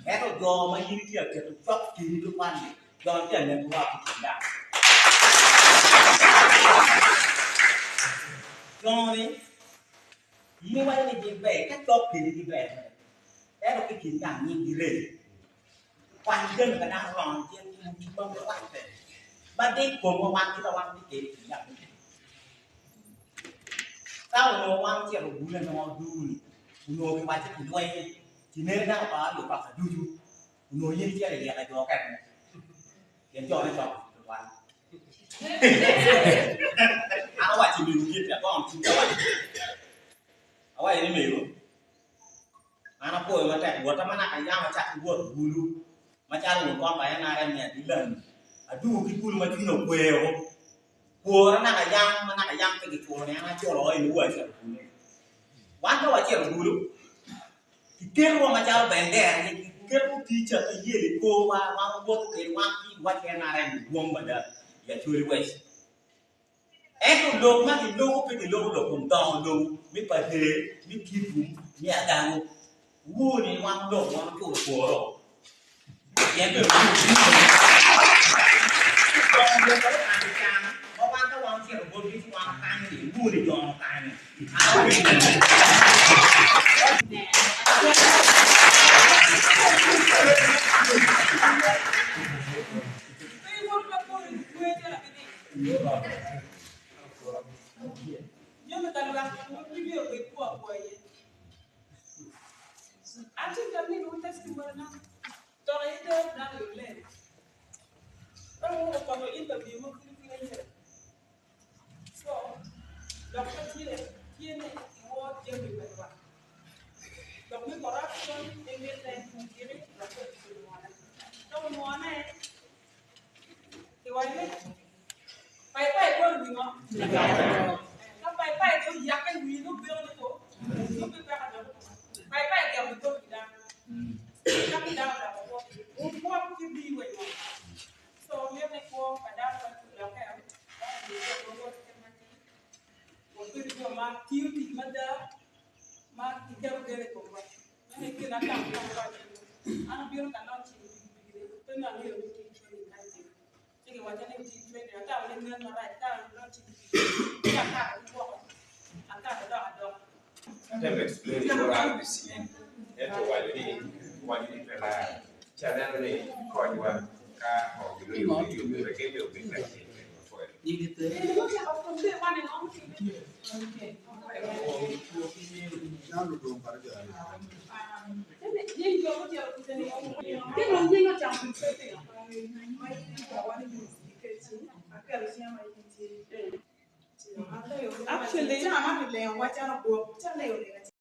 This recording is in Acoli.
Ento jo ma in itye ka keto cok kedi tutwal-li, jo tye ka nekowa ki kin dano. Jo-ni in iwaco ni gin ber, ka cok kedi giber mada, ento ki kin gang nyinggi rec. Kwany jami pa dano romo gin timo tic ma pe rwatte ma dit komwa wan kit ma wan watye kwede i kin gang me tic. Ka onongo wan ocito bule nongo duru-ni onongo kiwacci pi lweny ci nen dano pa aryo paka ducu onongo in icito i yeke jo okene pien jone cok kodi tutwal. An awacci mego kit agongo cwiny awaco awaco ni mego An apwoyo matek wotta ma naka yam acak ki wot bulu macalo won kom pa NRM me Adilangi. Adwogo ki kulu ma cwinya okweo. Kwora naka yam ma naka yam pe giculo ni an aculo o i wa acito bulu. Wan ka wacito bulu, kiketowa macalo bendera ni kiketo tica ki yel i korwa wan wawoto kwede wan ki waci NRM dwong mada i Acholi West. Ento lok ma giloko pe giloko lok kom dongo lobo me Pader, me Kitgum, me Agago. Woo ni wan lok wan oculo kworo pien bene wun dongo lok pa Lubanga i can ma wan ka wan ocito botgi ci wan okanyo ni woo ni dongo okanyo. Atemo explain i bot RBC ento owaco ni owaco ni pe lar ci aneno ni konywa ka kong gilunyo wek en bene obed kacel kwedwa. Actually.